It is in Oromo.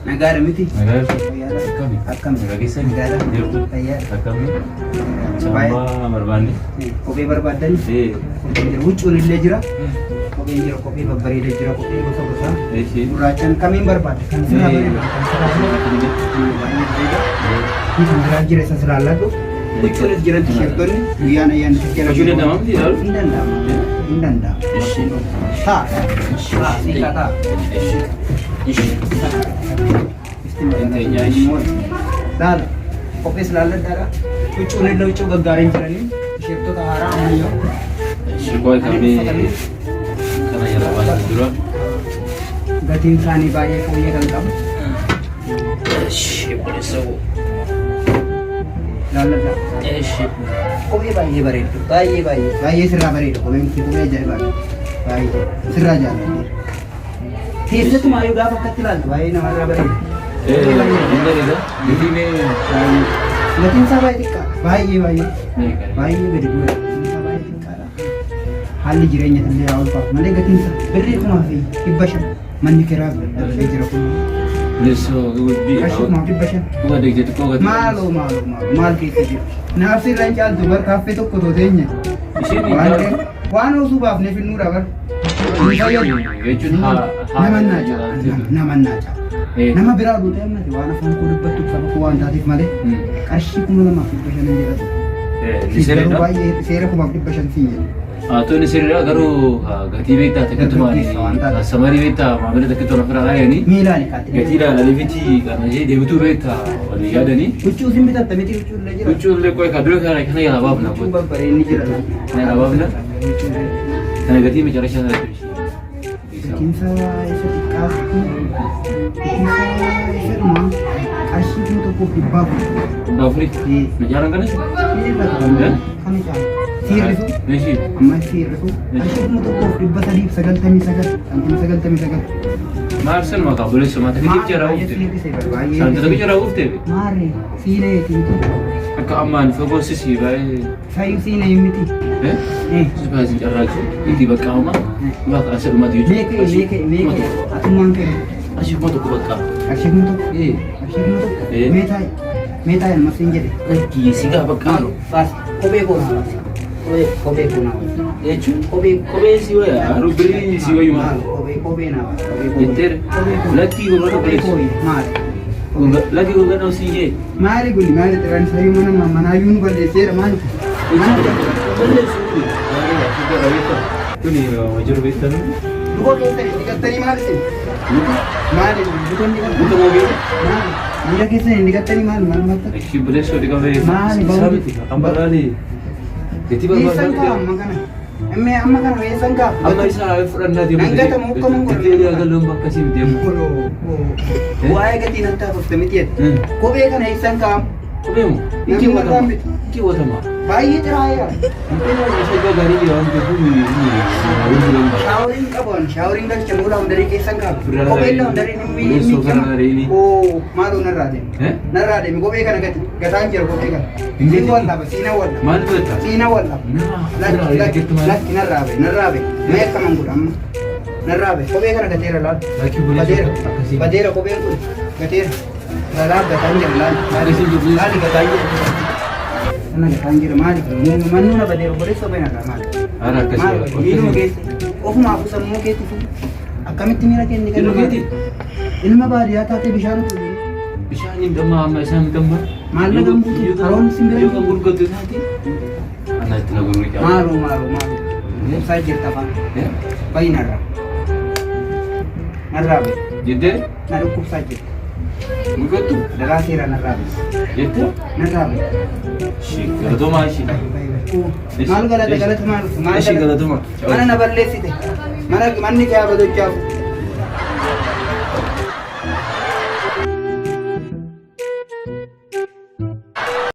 Nagaadha miti? Nagaadha. Fayyaadha. Akkami? Akkam? Nagaa keessan? Nagaadha. Jirtu? Fayyaadha. Akkami? Chambaa barbaanne? Kophee barbaaddani? Ee. Kopheen jira. Huccuun illee jira. Kopheen jira. Kophee babbareeda jira. Kophee gosa gosaa. Eeshi. Gurraachaan kamiin barbaadde? Kan sirraa bareedu. Kan sirraa bareedu. Baay'ee bareeda. Inni kan biraa jira isa silaalladhu. Huccuunis jiran tisheertonni guyyaan ayyaanni jala. Huccuun danda'ama miti ilaalu? Hin danda'ama. Hin danda'ama. Eshi. Taa. Taa. Siiqaa taa. Eshi. Eshi. Laala. Kophees laalladhaadha. Huccuun illee huccuu gaggaariin jiranii. Tisheertota haaraa ammayyaa. Eshi koo kamii kana jala baasee dura. Gatiin isaanii baay'ee fooyyee kan qabu. Eshi obboleessa koo. Laalladhaa. Eshi. Kophee baay'ee bareeddu. Baay'ee baay'ee baay'ee sirraa bareeda. Kopheen kun kophee ajaa'ibaadha. Baay'ee sirraa jaalladheera. Keessattumaa yoo gaafa akkatti ilaaltu baay'ee namarraa bareeda. Ee hin bareeda. Gatii mee Baay'ee. Gatiin isaa baay'ee xiqqaadha. Baay'ee baay'ee. meeqa? Baay'ee gadi bu'eera. Gatiin isaa baay'ee xiqqaadha. Haalli jireenya illee haa ulfaatu malee gatiin isaa birrii 1500 manni kiraa dabalee jira kun. Leessoo guddi. Qarshii 1500. Kuma deegte xiqqoo gatii. Maaloo maaloo maaloo maal keessa jiru? Naafsi irra hin caaltu bar kaaffee tokko too teenya. Isheen hin Waan caaltu. ta'eef waan osoo baafnee finnuudha bar. Hin fayyadu. Jechuun haa Nama naa caala. Nama naa caala. Nama biraa oduu ta'e ammati waan afaan koo dubbattuuf saba koo waan taateef malee qarshii 2500 jedhatu. Ni Garuu sirriidha. baay'ee seera 1500 siin jedhu. Tole sirriidha garuu gatii beektaa takkattumaan Dargaggeessa waan taateef. samarii beektaa maamila takkattu ofirraa kaayanii Miilaan kaatti. gatii ilaalanii miti kana ishee deebituu beektaa walii yaadanii. Huccuu sin bitatta miti huccuu illee jira. Huccuu illee qoy ka dura kana kana jalaa baafna Huccuu qoy. babbareedni jira. Kana jalaa baafna. Kana gatii macarashaa sanatti ishee. Gatiin isaa isa xiqqaatti gatiin isaa isa dhumaa qarshii 1400. 400. Majaaran kanas? Ni irra kan caala. Siirrisu Meeshii. amma siirrisu qarshii 1399 santiima 99. Maal sun maqaa buleessa maata Maal kichii jara baay'ee ufte. siirrise baay'ee. Saanta tokko jara ufte. Maarree siinee miti. Akka ammaan fagoo sisii baay'ee. Sayyuu siinee miti. Eh? Si baay'ee sin carraachu. Itti bakka amma. Bakka asii dhumatu jechuudha. Meeqee meeqee meeqee atummaan kee Asii 1000 bakka. qarshii 1000. Eh. Qarshii 1000. Eh. Mee taa'i mee taa'i amma siin jedhe. Lakkii si gaa bakka. Maal baas kophee koo naa baasi. Kophee kophee koo naa baasi. Jechuun Kophee kophee si waya. Garuu birrii si wayu maal maal? kophee kophee naa baasi. Kophee koo. Jetteere. Kophee koo. Lakkii gurra Kophee koo maal? Lakkii gurra dhawsii jee. Maali kuni maali xiraan sayyuu mana manaayyuu nu balleesseera maali? Kuni jiru beektan. Luka keessan hin dhiqattanii maal isin? Maali luka hin dhiqattanii? Luka moo Maali? Miila keessan hin dhiqattanii maal maal maal ta'e? Ishii buleessoo dhiqamee. Maali, Isaa miti kan baraani. Gatii Eessan kaa barbaadu. amma kana? Amma amma kana eessan kaa? Amma isaa fudhannaa deemu. Nan gatamu akkaman godhu? Gatii galuun bakka siin deemu. Waa'ee gatii nan taasifte miti jette. Kophee kana eessan kaa? Kophee moo? Namni irraan bitu. Itti watama. Baay'ee xiraa'eera. Isa gaarii jira waan ta'eef Shaaworiin qabu ani shaaworiin galcha muu laawundarii keessan kaa'u. Firraa Kopheen laawundarii. laawundariin hin Buleessoo miicama. firraa reeni. Oo maaloo narraa deemi. Eh? Narraa deemi kophee kana gati gataan jira kophee kana. Hin Siin gati. wal dhaba siina wal dhaba. Maal godhata? Siina wal dhaba. Nama Lakki firraa reeni lakki jettu maal? lakki narraa bahe narraa bahe. Mee akkaman godha amma. Narraa bahe kophee kana gateera laal. Lakki buleessoo Badeera akkasii. badeera kopheen kun gateera. Laal gataan jira laal. Akkasii jiru. Laali gataan jira. Kana gataan jira maali? Mannuu na badeera obboleessa kophee narraa maali? Haala akkasii. Maal miiluma keessa ofumaafuu sammuu keetti fuudhu akkamitti miira keenya Ilma keeti? Ilma baadiyyaa taatee bishaan utuu Bishaan hin gammaa amma isaan gammaa. Maallaqa hin guutu, haroon sin bira Yoo hin kan gurgurtu taate. Ana itti na gurgurta. Maaloo maaloo maaloo ibsaa jirta afaan bayi narraa narraa bayi Jettee na dhukkubsaa jirta gurgurtu daraa seera narraa bayi jettee narraa bayi. ishii galatoomaa ishii. Maal galata galata maal maal Ishii galata galatoomaa. mana na balleessite mana manni kee haa badochaafu.